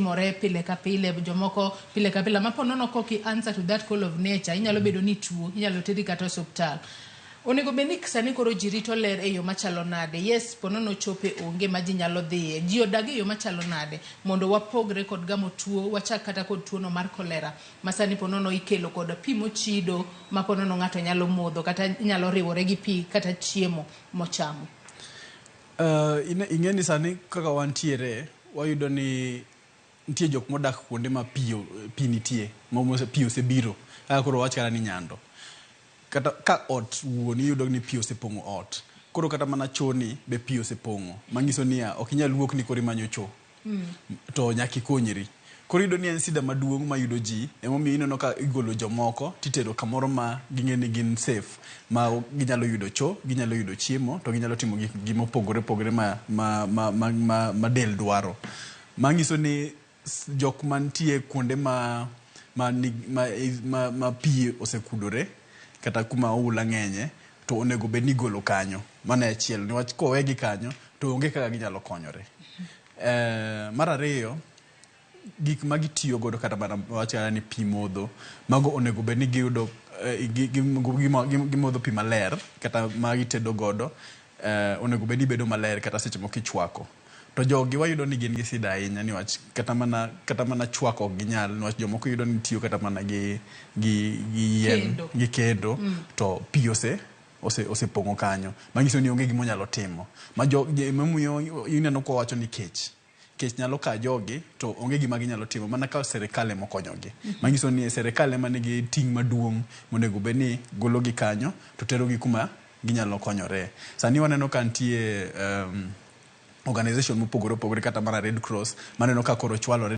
timore pile ka pile, jomoko pile ka pile ma po nono kok i answer to that call of nature, inyalo bedo ni ituo, inyalo teri kata osuptal. Onego bed ni sani koro ji rito ler e yo machalo nade? Yes, po nono chope onge ma ji nyalo dhiye. Ji odag e yo machalo nade mondo wapogre kod gamo tuo, wachak kata kod tuono mar cholera ma sani po nono ikelo kod pi mochido ma po nono ng'ato nyalo modho kata nyalo riwore gi pi kata chiemo mochamo. Ing'e ni sani kaka wantiere, wayudo ni nitie jok modak kuonde ma pi, pi nitie, ma pi osebiro. Kaka koro wach kata ni Nyando. Kata ka ot wuon iyudo ni pi osepong'o ot. Koro kata mana choo ni be pi osepong'o. Manyiso niya, ok inyal wuok ni koro imanyo choo. To nyaka ikonyri. Koro iyudo ni en sida maduong' mayudo ji, emomiyo ineno ka igolo jomoko titero kamoro ma ging'e ni gin safe, ma ginyalo yudo choo, ginyalo yudo chiemo, to ginyalo timo gik gi mopogore opogore ma del dwaro. Manyiso ni jok mantie kuonde ma pi osekudore kata kuma oula ng'enye to onego bed ni igolo kanyo. Mano e achiel, niwach kowegi kanyo to onge kaka ginyalo konyore. Mar ariyo, gik ma gitiyo godo kata mana wach kata ni pi modho, mago onego bed ni giyudo gimodho pi maler kata ma gitedo godo onego bed ni bedo maler kata seche moko ichwako. To jogi wayudo ni gin gi sida ahinya niwach kata mana chwako ok ginyal niwach jomoko yudo ni tiyo kata mana gi yien Kendo. gi kendo to pi osepong'o kanyo manyiso ni onge gima onyalo timo ma jo emomiyo ineno kwa wacho ni kech kech nyalo ka jogi to onge gima ginyalo timo mana ka sirikal ema okonyogi. Manyiso ni sirikal ema nigi ting' maduong' monego bed ni gologi kanyo to terogi kuma ginyalo konyore. Sani waneno ka nitie organization mopogore opogore kata mana Red Cross maneno ka koro chwalore.